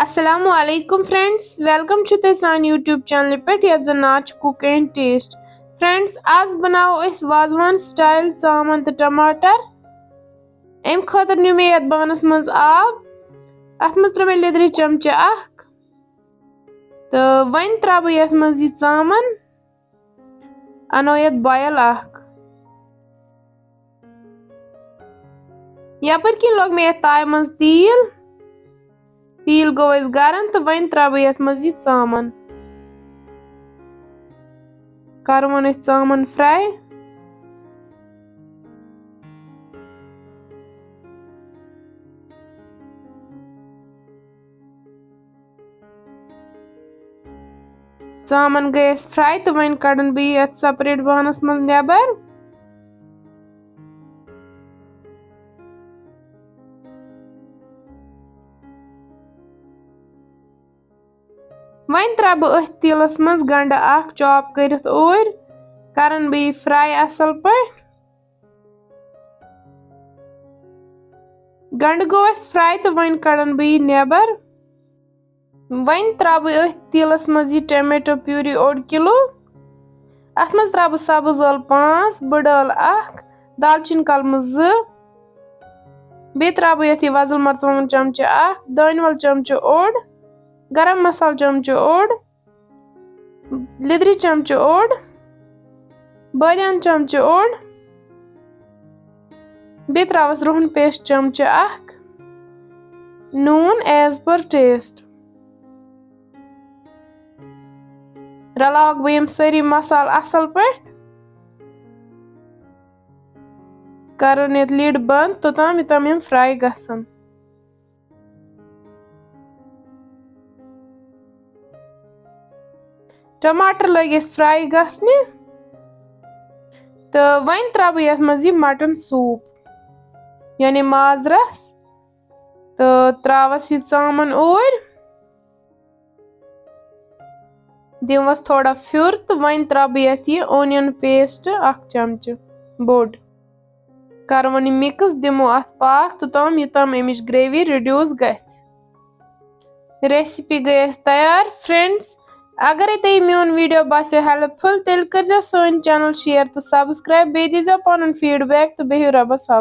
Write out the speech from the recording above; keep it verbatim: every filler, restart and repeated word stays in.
السلام علیکم friends، welcome چھُ تۄہہِ سانہِ YouTube channel پٮ۪ٹھ یَتھ زَن ناو چھُ Cook and Taste۔ Friends، آز بَناوو أسۍ وازوان style ژامَن تہٕ ٹماٹر۔ اَمہِ خٲطرٕ نیوٗ مےٚ یَتھ بانَس منٛز آب، اَتھ منٛز ترٛوو مےٚ لیٚدرِ چمچہٕ اَکھ، تہٕ وۄنۍ ترٛاوٕ بہٕ یَتھ منٛز یہِ ژامَن۔ اَنو یَتھ boil اَکھ۔ یَپٲرۍ کِنۍ لوٚگ مےٚ یَتھ تایہِ منٛز تیٖل۔ تیٖل گوٚو اَسہِ گرم تہٕ وۄنۍ ترٛاوٕ بہٕ یَتھ منٛز یہِ ژامَن۔ کَرٕ وۄنۍ أسۍ ژامَن fry۔ ژامَن گٔے اَسہِ fry تہٕ وۄنۍ کَڑَن بہٕ یہِ یَتھ separate بانَس منٛز نٮ۪بَر۔ وۄنۍ ترٛاوٕ بہٕ أتھۍ تیٖلَس منٛز گَنٛڈٕ اَکھ chop کٔرِتھ اوٗرۍ، کَرَن بہٕ یہِ fry اَصٕل پٲٹھۍ۔ گَنٛڈٕ گوٚو اَسہِ fry تہٕ وۄنۍ کَڑَن بہٕ یہِ نٮ۪بَر۔ وۄنۍ ترٛاوٕ بہٕ أتھۍ تیٖلَس منٛز یہِ tomato puree اوٚڑ کِلوٗ۔ اَتھ منٛز ترٛاوٕ بہٕ سَبٕز ٲلہٕ پانٛژھ، بٕڈ ٲلہٕ اَکھ، دالچیٖن کَلمہٕ زٕ۔ بیٚیہِ ترٛاوٕ بہٕ یَتھ یہِ وۄزُل مَرژٕوانٛگُن چمچہٕ اَکھ، دانہِ وَل چمچہٕ اوٚڑ، گرم مصالہٕ چمچہٕ اوٚڑ، لیٚدرِ چمچہٕ اوٚڑ، بٲدیان چمچہٕ اوٚڑ۔ بیٚیہِ ترٛاوَس رُہُن paste چمچہٕ اَکھ، نوٗن as per taste۔ رَلاوَکھ بہٕ یِم سٲری مصالہٕ اَصٕل پٲٹھۍ۔ کَرُن یَتھ lid بنٛد توٚتام یوٚتام یِم fry گژھن۔ ٹماٹر لٔگۍ اَسہِ fry گژھنہِ تہٕ وۄنۍ ترٛاوٕ بہٕ یَتھ منٛز یہِ mutton soup، یعنی ماز رَس، تہٕ ترٛاوَس یہِ ژامَن اوٗرۍ۔ دِموس تھوڑا پھیُر تہٕ وۄنۍ ترٛاوٕ بہٕ یَتھ یہِ onion paste اَکھ چمچہٕ بوٚڑ۔ کَرٕ وۄنۍ یہِ mix، دِمو اَتھ پاکھ توٚتام یوٚتام اَمِچ gravy reduce گژھِ۔ Recipe گٔے اَسہِ تیار۔ Friends، اگرے تۄہہِ میون video باسیو helpful، تیٚلہِ کٔرزیو سٲنۍ channel share تہٕ subscribe، بیٚیہِ دیٖزیو پَنُن feedback تہٕ بِہِو رۄبَس حوالہٕ۔